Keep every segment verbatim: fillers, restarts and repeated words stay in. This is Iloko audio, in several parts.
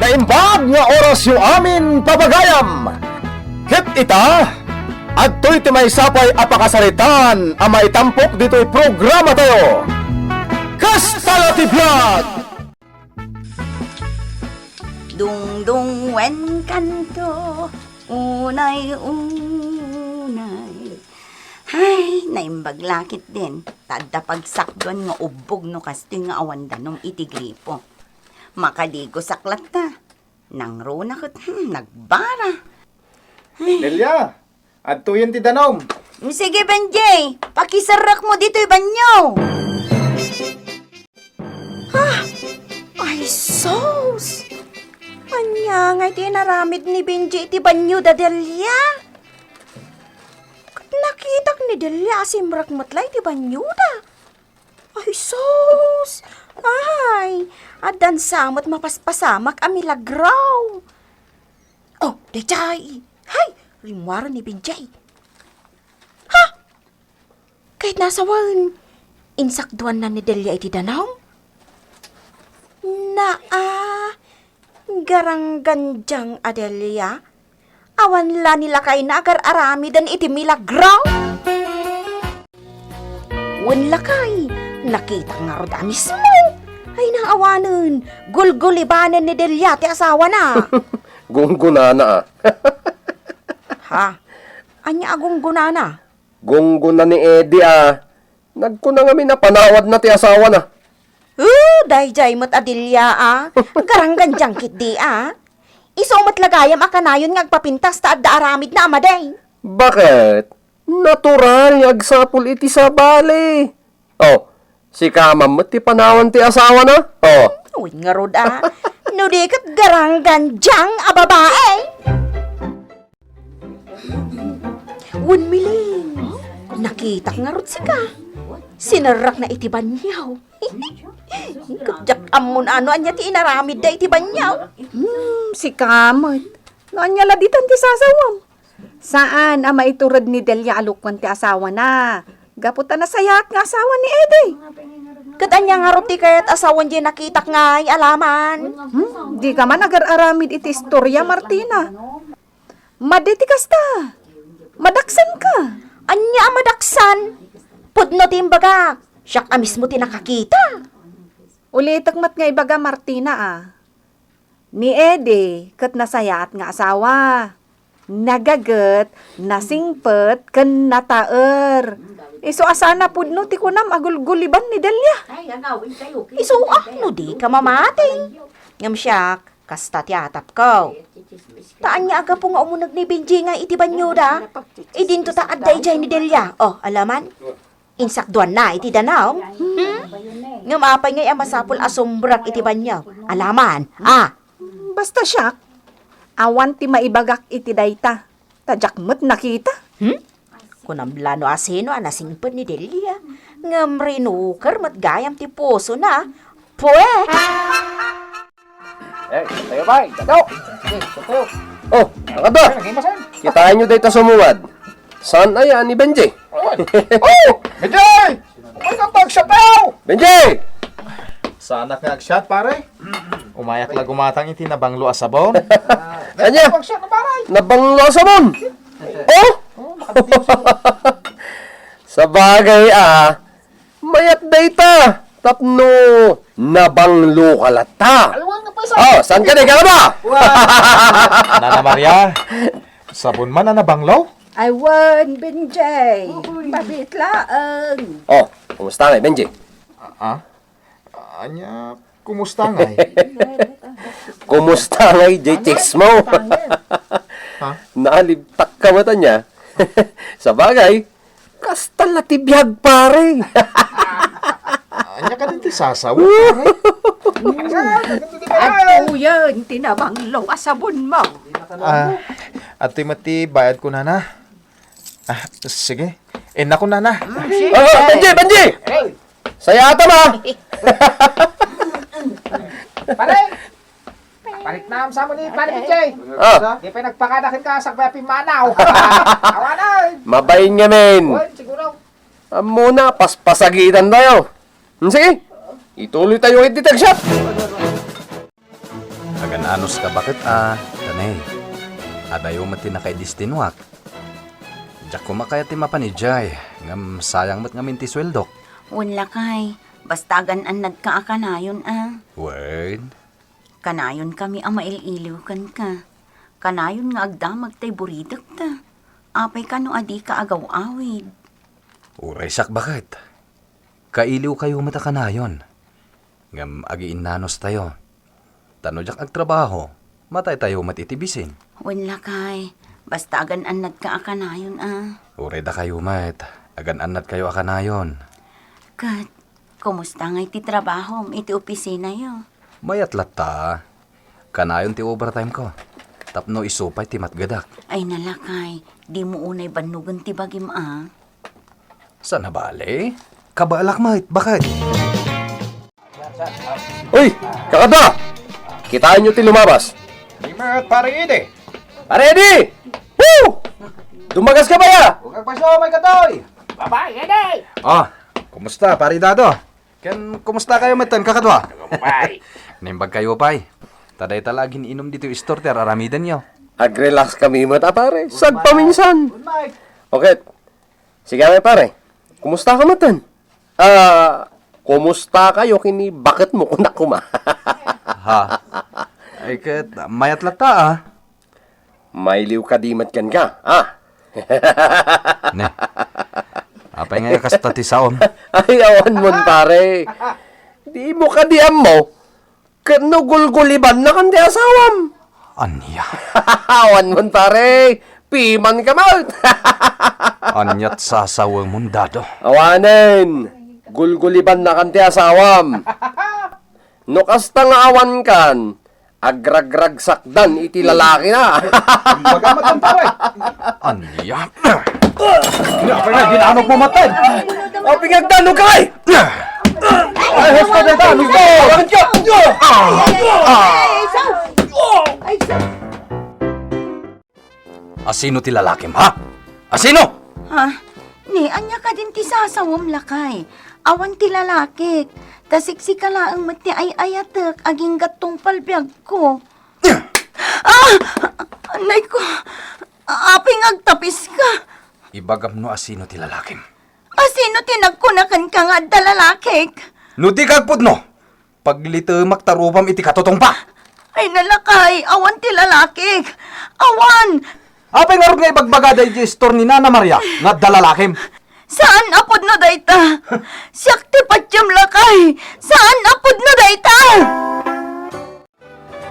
Imbag nga orasyo amin, pagayam! Ket ita, adtoy ti maysa pay a pakasaritaan a maitampok ditoy programatayo. Kasta la ti biag! Dungdung wen kanto, unay, unay. Hay, naimbag la ketdin. Ta adda pagsakduan nga ubbog no kastoy nga awan danum iti gripo. Makaligosak latta. Nangruna ket, hmm, nagbara. Delia, adtoyen ti danum. Sige, Benjay, pakiserrekmo ditoy banyo. Ah! Ay, sus! Ania ngay ti inaramid ni Benjay iti banyoda, Delia? Ket nakitak ni Delia a simrek met la iti banyoda. Ay, sus! Ay, addan sa met mapaspasamak a milagro. Oh, daydiay! Hay! Rimmuaren ni Benjay. Ha? Ket nasawen, insakduanna ni Delia iti danum? Naa, garanggandiang a Delia, awan la ni lakayna a agar-aramiden iti milagro. Wen lakay, nakitak ngarud a mismo. Ay, naawanen, gulgulibanen ni Delia ti asawana. Gunggonana, a. Ha? Ania a gunggonana? Gunggona ni Eddie, a. Nagkuna ngamin a panawadna ti asawana. Uh, daydiay met a Delia, a. Garanggandiang ketdi, a. Isu met la gayam a kanayon nga agpapintas ta adda aramidna a madi. Baket? Natural nga agsapul iti sabali. Oh, sika man met ti panawan ti asawana? Oh. Wen ngarud, a. No di ket garanggandiang a babai. Wen, Miling, nakitak ngarud sika. Sinerrekna iti banyo. Ket diak ammo no ania ti inaramidda iti banyo. Hmm, sika met. No ania la ditan ti sasawam? Saan a maitured ni Delia a lukuan ti asawana. Gapu ta nasayaat nga asawa ni Eddie. Ket ania ngarud ti kayat a sawen diay nakitak ngay a laman? Hmm, dika man agar-aramid iti istoria, Martina. Madi ti kasta. Madaksanka. Ania a madaksan? Pudno ti imbagak. Siak a mismo ti nakakita. Ulitek met nga ibaga, Martina, a. Ni Eddie ket nasayaat nga asawa. Nagaget, nasingpet, ken nataer. Isu a sana pudno ti kunam a gulguliban ni Delia. Isu a, no dika mamati. Ngem siak, kasta ti atapko. Ta ania a gapu nga umuneg ni Benji nga iti banyoda? Idinto ta adda idiay ni Delia. Oh, alaman? Insakduanna iti danum? Hmm? Ngem apay ngay a masapul a sumbrek iti banyo? Alaman, a? Basta siak, awan ti maibagak iti dayta, ta diak met nakita. Hmm? Kunam la no asino a nasingpet ni Delia, ngem rinuker met gayam ti pusona. Pue! Eh, tayo, bay. Tayo. Eh, tayo. Oh, nakada. Ay, naging masan? Kitaenyo dayta sumungad. Saan aya ni Benji? Oh, Benji! Ay, kapag siya pa! Benji! Saanak nga agsiat, pare? Umayak la gumatang iti nabanglo a sabon. Ania? Kapag siya na, pare! Nabanglo a sabon? Oh? Oh, makadiyos ako. Sabagay, ah. Mayat dayta, tapno nabanglo ka latta. Ay, wen nga pay sa- Oh, saan ka di ka ba? Wa- Nana Maria, sabon man a nabanglo? Ay, wen, Benjay. Uy. Mabit laeng. Oh, kumusta ngay, Benjay? Ah? Ania, kumusta ngay? Kumusta ngay, Jay Chicks mo? Ha? Naalibtak ka ba, tanya? Sabagay, kasta la ti biag, pare. Ania ka din ti sasawa, pare? Agkuyan ti nabanglo a sabon mo. Ah, adtoy met ti bayad ko, nana. Ah, sige. Inna ko, nana. Ah, Benji, Benji! Sayatam, ah! Pare! Parit na am sa mo ni Pare Benji. Ah. Di pa nagpakadakin ka sa kaya pimanaw. Awanan! Mabain nga, men. Wen, siguro. Ammo na, paspasagitan tayo. Hmm, sige. Ituloy tayo iti tagshot. Agan-anos ka baket a, Tanay. Adayo met ti nakaidistinoak. Diak koma kayat ti mapan idiay, ngem sayang met ngamin ti sueldok. Wen lakay, basta agan-annadka a kanayon a. Wen? Kanayonkami a mail-iliw kenka. Kanayon nga agdamag tay buridekta. Apay kano a dika agaw-awid? Uray siak baket. Kailiwkayo met a kanayon. Ngem agiinnanostayo. Ta no diak agtrabaho, mataytayo met iti bisin. Wen lakay, basta agan-annadka a kanayon a. Uray dakayo met, agan-annadkayo a kanayon. Ket, kumusta ngay ti trabahom iti opisinayo? Mayat latta. Kanayon ti overtime ko. Tapno isu pay ti matgedak. Ay na lakay, dimo unay bannogen ti bagim a. Saan a bale? Kabaalak met, baket. Uy, kakadua! Kitaenyo ti lumabas. Di met, Pare Edi. Pare Edi! Woo! Dumagaska pay a? Ug agpayso, may katoy. Babae, Edi! Ah, kumusta, Pare Dado? Ken kumustakayo metten, kakadua? Naimbagkayo pay. Ta dayta la agin-inum ditoy store ti ar-aramidenyo. Ag-relax kami met a, pare. Sagpaminsan. Okay. Sige, pare. Kumustaka metten? Ah, kumustakayo ken ni baketmo, kunak koma. Ha? Ay, ket mayat latta a. Mailiw kadi met kenka, a? Ne. Apay nga kasta ti saom? Ay, awan mon, pare. Dimo kadi ammo. Ket no gulgulibannakan ti asawam? Ania? Awan mon, pare. Pimanka met. Aniat sasawemon, Dado? Awanen. Gulgulibannakan ti asawam. No kasta nga awankan, agragragsakdan iti lalakina. Imbagam met, pare. Ania? Ania, pare, dinanogmo met. O, pingagdanogka, ay! Ay, husto dayta, husto! Awangan ka! Asino ti lalakim, ha? Asino? Ha? Ni, ania kadin ti sasawem, lakay? Awan ti lalakik. Ta siksika laeng met ti ay-ayatek agingga tungpal biagko. Ah! Nay ko, apay nga agtapiska? Ibagam no asino ti lalakim. Asino ti nagkuna kenka nga adda lalakik? No dika agpudno, paglitemak ta rupam iti katutungpa. Ay, na lakay, awan ti lalakik. Awan! Apay ngarud nga ibagbagada idiay istor ni Nana Maria nga adda lalakim? Saan a pudno dayta? Siak ti patiem, lakay. Saan a pudno dayta?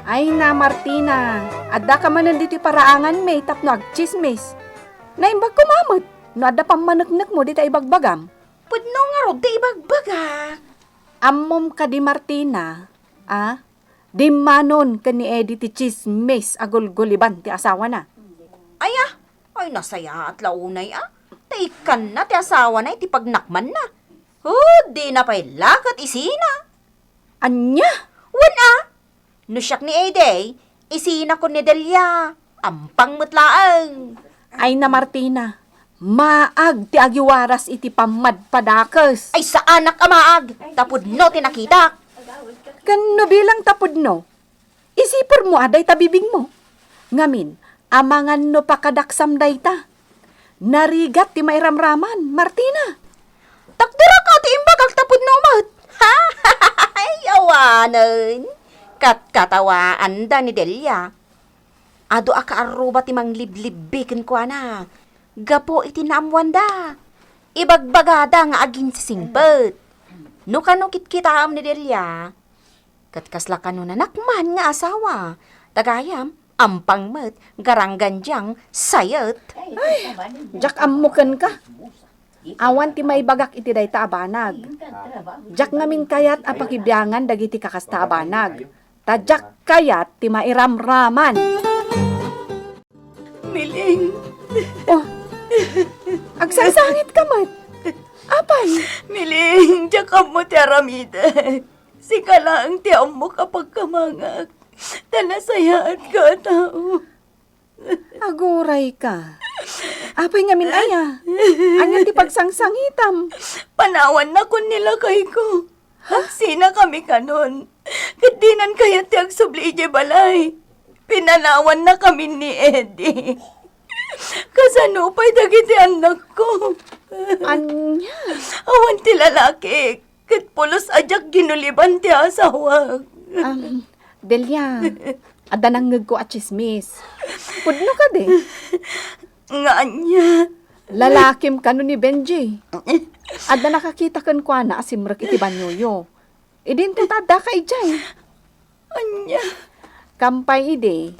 Ay na, Martina, addaka manen ditoy paraanganmi tapno agtsismis. Naimbag koma met no adda pammaneknekmo dita ibagbagam. Pudno ngarud ti ibagbagak. Ammom kadi, Martina, a? Dimmanon ken ni Eddie ti tsismis a gulguliban ti asawana. Aya, ay nasayaat la unay a. Ta ikkanna ti asawana iti pagnakmanna. O, dina pay la ket isina. Ania? Wen a. No siak ni Eddie, isinakon ni Delia. Ampang met laeng. Ay na, Martina, maag ti agiwaras iti pammadpadakes. Ay, saanak a maag, ta pudno ti nakitak. Ken no bilang ta pudno, isipurmo a dayta bibingmo. Ngamin, amangan no pakadaksam dayta. Narigat ti mairamraman, Martina. Takderak a ti imbagak ta pudno met. Ay, awanen. Katkatawaanda ni Delia. Adu a kaarruba ti mangliblibbi kenkuana gapu iti naammoanda. Ibagbagada nga aginsisingpet. No kano kitkitaem ni Delia, ket kasla kano nanakman nga asawa. Ta gayam, ampang met, garanggandiang, sayet. Ay, diak ammo kenka. Awan ti maibagak iti dayta a banag. Diak ngamin kayat a pakibiangan dagiti kakasta a banag. Ta diak kayat ti mairamraman. Miling. Oh, agsangsangitka met. Apay? Miling, diak ammo ti aramidek. Sika laeng ti ammok a pagkamangak. Ta nasayaatka a tao. Agurayka. Apay ngamin aya? Ania ti pagsangsangitam? Panawannakon ni lakayko. Agsinakami kanon. Ket dinan kayat ti agsubli idiay balay. Pinanawannakamin ni Eddie. Kasano pay dagiti annakko? Ania? Awan ti lalaki, ket pulos a diak ginuliban ti asawak. Am, Delia, adda nangngegko a tsismis. Pudno kadi? Nga ania? Lalakim kano ni Benji. Adda nakakita kenkuana a simrek iti banyoyo. Idinto ta addaka idiay. Ania? Kampay idi,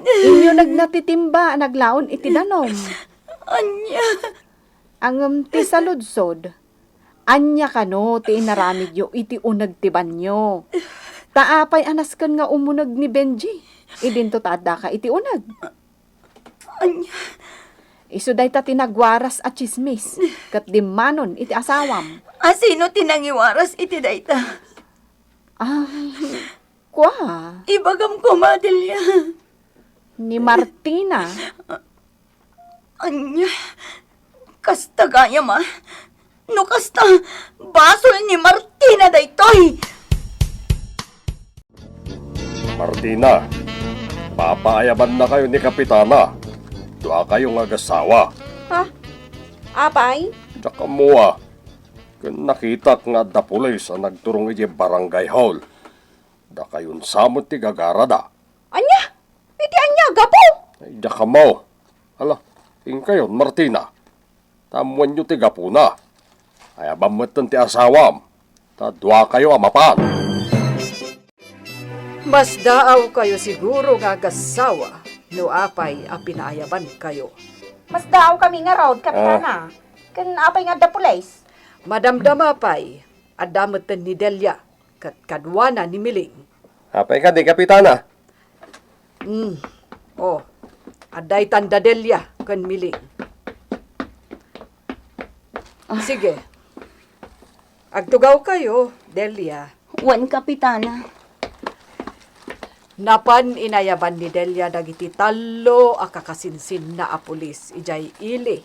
inyunegna ti timba a naglaon iti danum. Ania? Ngem ti saludsod, ania kano ti inaramidyo iti uneg ti banyo? Ta apay a nasken nga umuneg ni Benji? Idinto ta addaka iti uneg. Ania? Isu dayta ti nagwaras a tsismis ket dimmanon iti asawam. A sino ti nangiwaras iti dayta? Ah, kua? Ibagam koma, Delia. Ni Martina. Ania? Kasta gayam a? No kasta, basol ni Martina daytoy! Martina, papaayabannakayo ni Kapitana. Duakayo nga agassawa. Ha? Apay? Diak ammo a. Ken nakitak nga adda pulis a nagturong idiay barangay hall. Dakayon sa met ti gagarada. Ania? Iti ania, gapu? Ay, diak ammo. Hala, inkayon, Martina. Ta ammoenyo ti gapuna. Ayaban metten ti asawam, ta duakayo a mapan. Masdaawkayo siguro nga agassawa no apay a pinaayabankayo. Masdaawkami ngarud, Kapitana. Ah. Ken apay nga adda pulis? Madamdama pay, adda metten ni Delia ket kaduana ni Miling. Apay kadi, Kapitana? Hmm. Oh, adda itan da Delia ken Miling. Ah. Sige. Agtugawkayo, Delia. Wen, Kapitana. Napan inayaban ni Delia dagiti tallo a kakasinsinna a pulis idiay ili.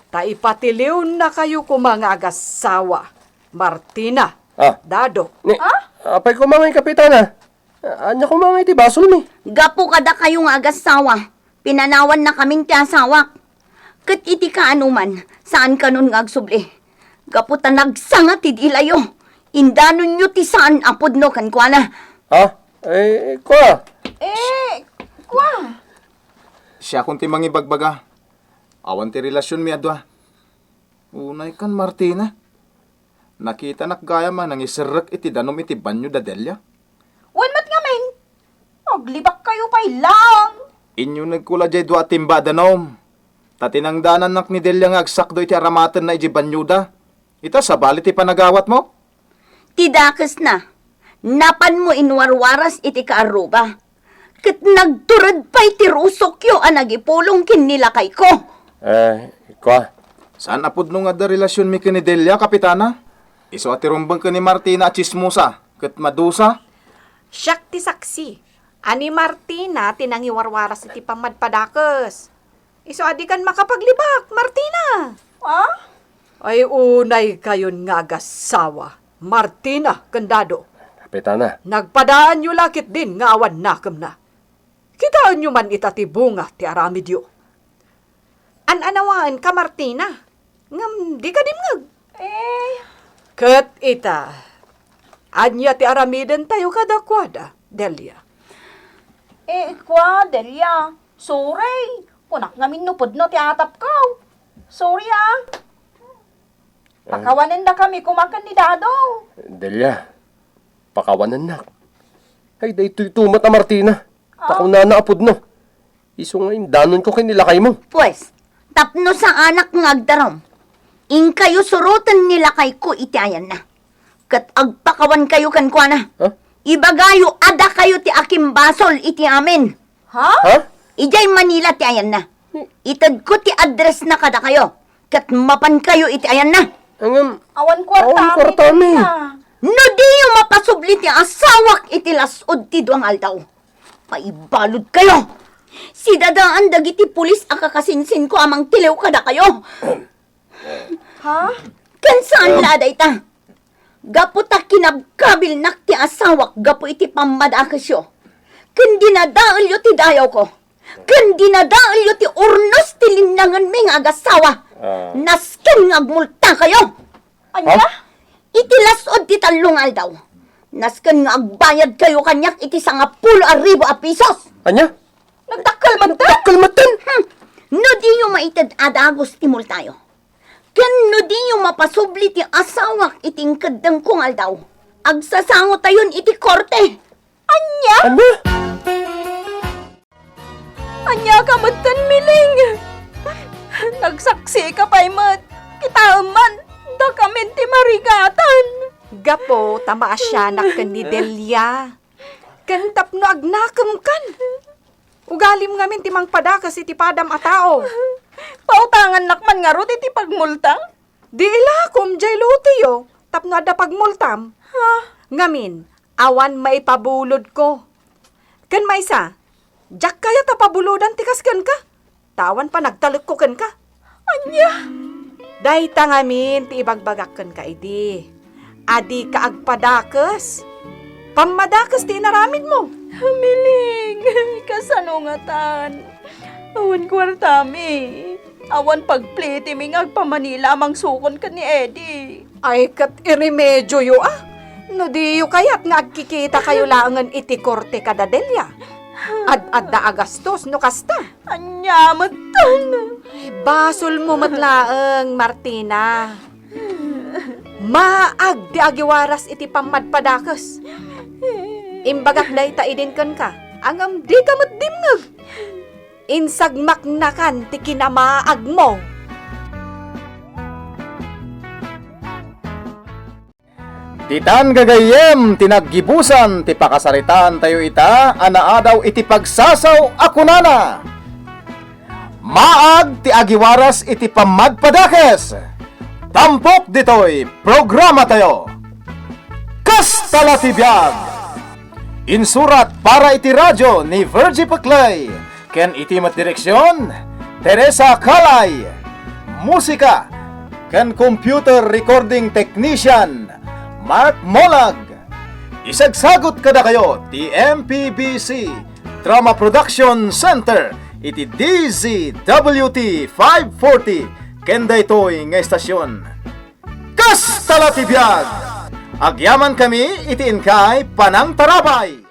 Ta ipatiliwennakayo koma nga agassawa, Martina, Ah. Dado. Ni, Ah? Apay koma ngay, Kapitana? Ania koma ngay ti basolmi? Gapu kadakayo nga agassawa, pinanawannakamin ti asawak. Ket iti kaanoman, saan kanon nga agsubli. Gapu ta nagsanga ti dilayo, indanonyo ti saan a pudno kenkuana. Ha? Eh, kua? Eh, kua? Siakon ti mangibagbaga. Awan ti relasionmi a dua. Unay kan Martina. Nakitanak gayam a nangiserrek iti danum iti banio da Delia. Wen met ngamin, aglibakkayo pay laeng. Inyunegko la diay dua a timba a danum. Ta tinangdanannak ni Delia nga agsakdo iti aramatenna idiay banioda. Ita, sabali ti panagawatmo? Ti dakesna, napanmo inwarwaras iti kaarruba. Ket nagtured pay ti rusokyo a nagipulong ken ni lakayko. Eh, kua? Saan a pudno nga adda relasionmi ken ni Delia, Kapitana? Isu a ti rumbeng ken ni Martina a tsismosa ket madusa. Siak ti saksi a ni Martina ti nangiwarwaras iti pammadpadakes. Isu a dikan makapaglibak, Martina! Ah? Ay, unay kayon nga agassawa, Martina ken Dado. Kapitana. Nagpadaanyo la ketdin nga awan nakemna. Kitaenyo man ita ti bunga ti aramidyo. An-anawaenka, Martina, ngem dika dimngeg. Eh. Ket ita, ania ti aramidentayo kadakuada, Delia? Eh, kua, Delia, sorry. Kunak ngamin no pudno ti atapko. Sorry, ah. Ah. Pakawanendakami koma ken ni Dado. Delia, pakawanennak. Ay, daytoy to met a Martina. Ta kunana a pudno. Isu nga indanonko ken ni lakaymo. Pues, tapno saanak nga agdarum, inkayo suroten ni lakayko iti ayanna. Ket agpakawankayo kenkuana. Ha? Ibagayo a dakayo ti akimbasol iti amin. Ha? Ha? Idiay Manila ti ayanna. Itedko ti addressna kadakayo, ket mapankayo iti ayanna. Ngem, awan kuartami, awan kuartami. No diyo mapasubli ti asawak iti las-ud ti dua nga aldaw, maibaludkayo. Sidadaan dagiti pulis a kakasinsinko a mangtiliw kadakayo. Ha? Ken saan la dayta? gapu ta kinabkabilnak ti asawak gapu iti pammadakesyo, ken dinadaelyo ti dayawko, ken dinadaelyo ti urnos ti linnangenmi nga agasawa. Ah. Nasken nga agmultakayo. Ania? Ha? Iti las-ud ti tallo nga aldaw, nasken nga agbayadkayo kaniak iti sangapulo a ribu a pisos. Ania? Nagdakkel man ta? Nagdakkel met ten? Hmm. No diyo maited a dagus ti multayo, ken no diyo mapasubli ti asawak iti inkeddengko nga aldaw, agsasangotayon iti korte. Ania? Ania? Ania ka metten, Miling? Nagsaksi ka pay met. Kitaem man, dakamin ti marigatan. Gapu ta maasianak ken ni Delia. Ken tapno agnakemkan. Ugalim ngamin ti mangpadakes iti padam a tao. Pautangannak man ngarud iti pagmulta? Di ilakom diay loteyo tapno adda pagmultam. Ha? Ngamin, awan maipabulodko. Ken maysa, diak kayat a pabulodan ti kas kenka, ta awan panagtalekko kenka. Ania? Dayta ngamin ti ibagbagak kenka idi. A dika agpadakes. Pammadakes ti inaramidmo. Miling, kasano ngatan? Awan kuartami. Awan pagplitimi nga agpamanila a mangsukon ken ni Eddie. Ay, ket iremedioyo a. No diyo kayat nga agkikitakayo laengen iti korte kada Delia, ad-adda a gastos no kasta. Ania metten? Ay, basolmo met laeng, Martina. Maag ti agiwaras iti pammadpadakes. Imbagak dayta idin kenka, ngem dika met dimngeg. Insagmaknakan ti kinamaagmo. Ditan gagayyem ti naggibusan ti pakasaritaantayo ita a naadaw iti pagsasaw a kunana, Maag ti agiwaras iti pammadpadakes. Tampok ditoy programatayo. Kasta la ti biag. Insurat para iti radio ni Virgie Peclay ken iti met direksion, Teresa Calay. Musika ken computer recording technician, Mark Molag. Isagsagut kadakayo ti M P B C Drama Production Center iti D Z W T five forty ken daytoy nga estasion. Kasta la ti biag! Agyamankami iti inkay panangtarabay!